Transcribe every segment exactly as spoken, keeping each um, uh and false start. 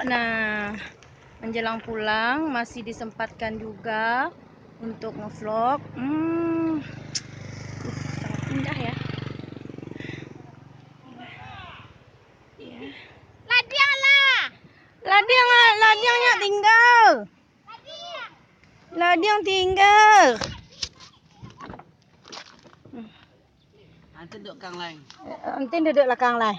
Nah, menjelang pulang masih disempatkan juga untuk ngevlog. Hmm, uh, sangat indah ya. Iya. Ladiang lah. Ladiang, ladiangnya tinggal. Ladiang tinggal. Nanti duduk kang lai. Nanti duduk lah kang lai.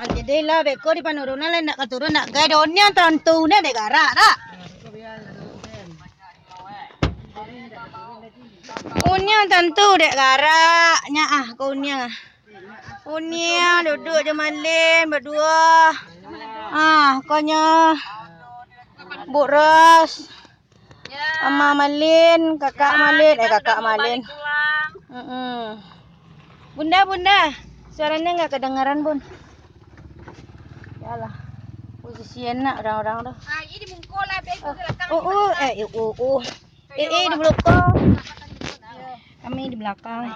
Jadi lah beko di panurunan lah, nak ka turun nak gai donian tantu ni dek garak tak? Uniang tantu dek garak nya ah, ko uniang ah. Uniang duduk jo Malin baduo. Ah, konyo Buk Ros. Ama Malin, kakak Malin, eh kakak Malin. Mm-mm. Bunda, bunda, suaranya nggak kedengaran, Bun. Yalah, posisi enak orang-orang tu. Ah, ini mungko lah, baik ke belakang. Oh, oh, eh, oh, oh. Eh, eh, di belakang. Kami di belakang.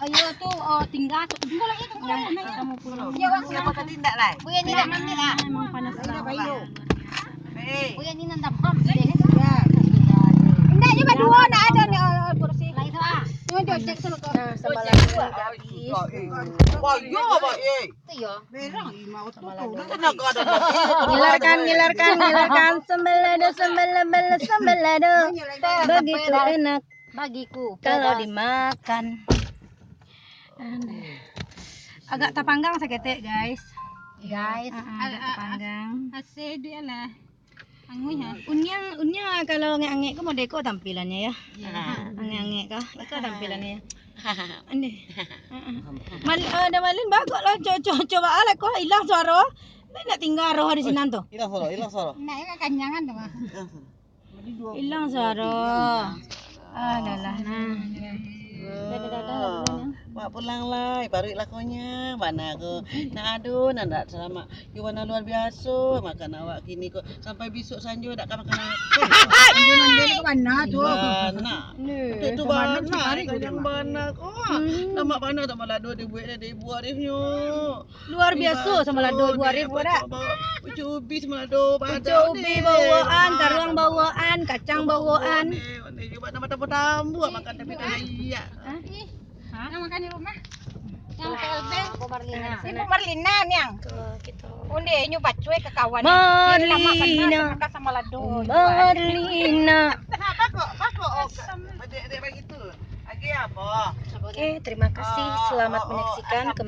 Ayo tu, oh, tinggal tu. Tinggal lagi, tinggal lagi. Kita mau pulang. Ya, Wak, siapa tadi ndak lai? Buya ni nak ambil lah. Emang panas banget. Buya ni nandam ham. Indak je baduo nak ada ni, oh, kursi. Lai tu ah. Ni dia cek selalu tu. Nah, sama lagi. Wah, yo, Abah, eh. Itu yo. Berang lima oto tu. Tenaga ada lagi. Ngilarkan, ngilarkan, ngilarkan. Sambalado, sambalado, sambalado. Begitu enak bagiku kalau dimakan. Aduh. Agak tapanggang saketek, guys. Guys, ah, ah, agak tapanggang. Ase dia lah. Anguih, ha? Uniang, uniang kalau angek-angek ko model ko tampilannyo, yo. Iyo. Angek-angek ko, iko tampilannyo, yo. Ande. Heeh. Mal-, eh, dah Malin bagok lah, co-, co-, coba lah ko ilang suaro. Nak tinggal roh di sinan tu. Ilang suaro, ilang suaro. Nak ilang kanyangan tu, mah. Ilang suaro. Ilang suaro. Alah, nah. Dadah, dadah, dadah, dadah. Wak pulang lai, paruik lah konyang, bana ko. Nak ado, nak, nak salamak. Yo, bana luar biaso makan awak kini ko. Sampai bisuak sanjo dak ka makan apo. Iyo, mandi ko bana tu. Bana. Betul tu bana, kanyang bana ko. Lamak bana tak malado dibuek dari ibu Arifnyo. Luar biaso sambalado ibu Arif ko dak? Pucuk ubi sambalado. Pucuk ubi bawaan, taruang bawaan, kacang bawaan. Yo, bana matambu-tambu makan tapi tak layak. Hah? Hah? Yang makan di rumah. Yang P L B. Ibu Marlina. Ibu Marlina, Niang. Ke kita. Onde, inyo bacoi ka kawan. Marlina. Makan sambalado. Marlina. Nah, bako, bako. Oh, dek, dek bagi tu. Lagi apo? Oke, terima kasih. Selamat menyaksikan kembali.